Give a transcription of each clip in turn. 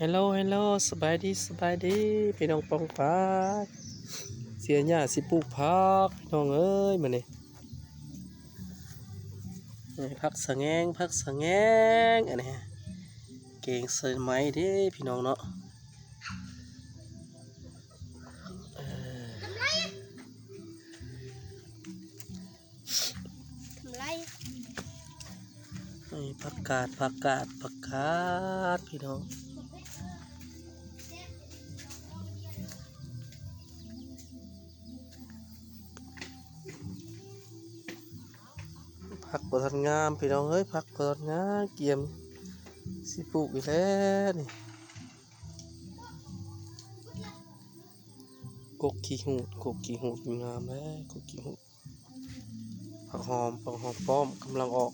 ເຮລໂລ ເຮລໂລ ສະບາຍດີ ສະບາຍດີ ພີ່ນ້ອງປ້ອງປາຍ. ເສຍຫຍ້າຊິປູກຜັກ ພີ່ນ້ອງເອີຍ ມື້ນີ້. ນີ້ ຜັກສະແງງ ຜັກສະແງງ ອັນນີ້ ແກງໃສ່ໄມ້ເດ້ ພີ່ນ້ອງເນາະ. ເອີ ທຳໄລ ນີ້ ຜັກກາດ ຜັກກາດ ຜັກກາດ ພີ່ນ້ອງ. ຜັກບໍ່ທັນງາມ ພີ່ນ້ອງເອີຍ ຜັກບໍ່ທັນງາມ ກຽມຊິປູກອີກແລ້ວນີ້. ກົກຂີ້ຫູດ ກົກຂີ້ຫູດ ງາມແລ້ວ ກົກຂີ້ຫູດ. ຜັກຫອມ ຜັກຫອມປ້ອມກຳລັງອອກ.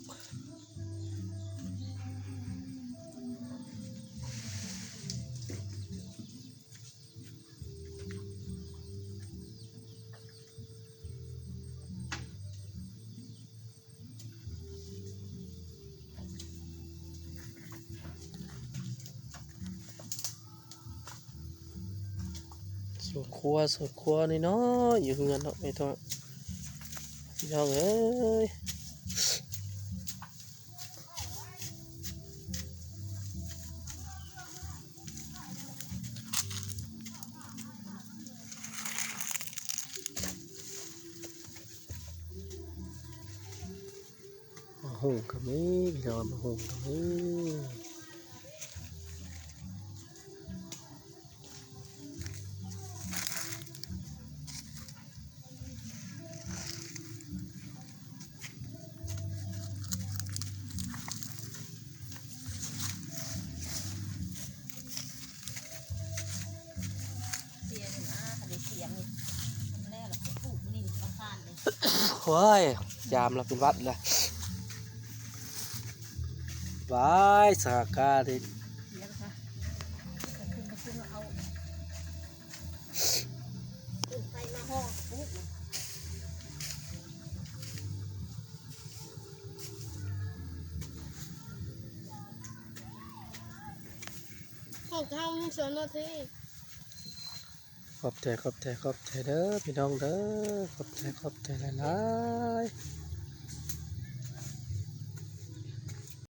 ສວນຄົວ ສວນຄົວນ້ອຍໆ ຢູ່ເຮືອນເນາະ ແມ່ທ້ອງ ພີ່ນ້ອງເອີຍ. ໝາກຫຸ່ງກໍມີ ພີ່ນ້ອງ ໝາກຫຸ່ງກໍມີ. ໂອ້ຍ ຈາມລະເປັນຫວັດລະ. ຫວາຍ ສາກາເດ້. ຂອບໃຈ ຂອບໃຈ ຂອບໃຈເດີ ພີ່ນ້ອງເດີ ຂອບໃຈ ຂອບໃຈຫຼາຍໆ.